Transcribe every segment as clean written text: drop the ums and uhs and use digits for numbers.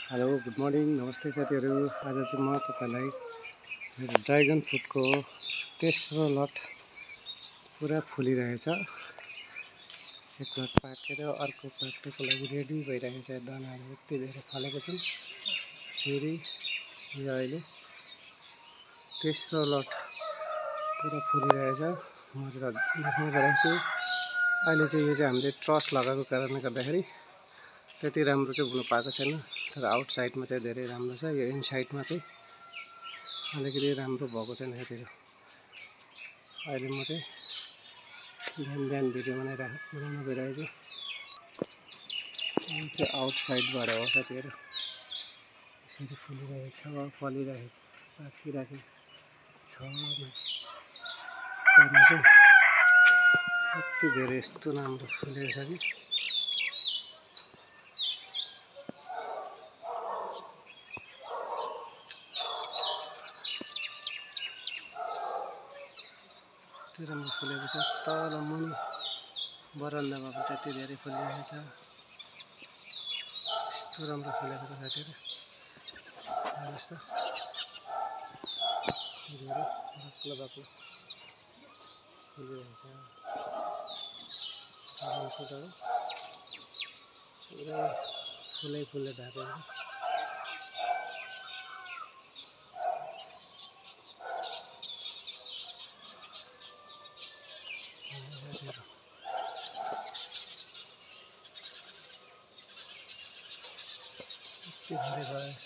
Hello good morning नमस्ते साथीहरू। आज चाहिँ म तपाईँलाई मेरो ड्रागन फ्रुटको तेस्रो लट पुरा फुलिरहेछ। एक लट पाकेर अर्को पाक्नको लागि रेडी भइरहेको छ। दानाहरू यति धेरै फलेको छन्। फेरि यो अहिले तेस्रो लट पुरा फुलिरहेछ। म चाहिँ देख्ने गरेको छु। अहिले चाहिँ यो चाहिँ हामीले ट्रस लगाएको कारणले गर्दाखेरि त्यति राम्रो चाहिँ हुन पाएको छैन। तर आउट साइडमा चाहिँ धेरै राम्रो छ। यो इनसाइडमा चाहिँ अलिकति राम्रो भएको छैन साथीहरू। अहिले म चाहिँ बिहान भिडियो बनाउन गइरहेको छु। यो चाहिँ आउट साइडबाट हो साथीहरू। यसरी फुलिरहेको छ, फलिरहेको पाकिरहेको छ। त्यहाँमा चाहिँ यति धेरै यस्तो राम्रो फुलेको छ कि यति राम्रो फुलेको छ। तल मुनि बरन्दामा पनि त्यति धेरै फुलिरहेको छ। यस्तो राम्रो फुलेको छ साथीहरू। हेर्नुहोस् त, धेरै बाक्लो बाक्लो फुलिरहेको छ। ड्रागन फ्रुटहरू पुरै फुलले ढाकेको छ। साथीहरू यति धेरै भएको छ।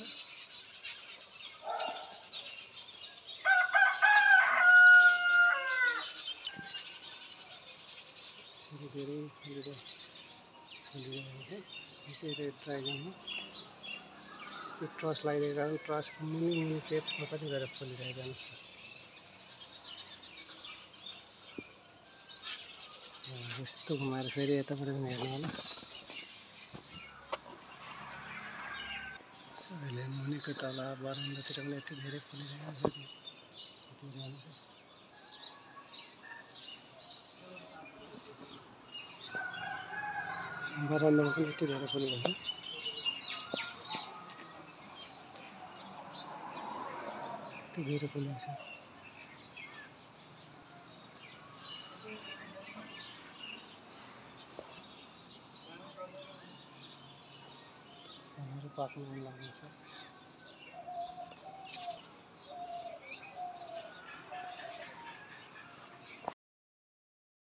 धेरै फुलिरहेको छ। यो चाहिँ रेड ड्रागन हो। यो ट्रस लगाइदिएको कारण ट्रस मुनि टेपमा पनि गएर फुलिरहेको जान्छ। यस्तो घुमाएर फेरि यताबाट पनि हेर्नु होला। अहिले मुनिको तल बरन्दातिर पनि यति धेरै फुलिरहेको छ कि बरन्दामा पनि यति धेरै फुलिरहेको छ। यति धेरै फुलेको छ। पाक्नु लाग्नेछ।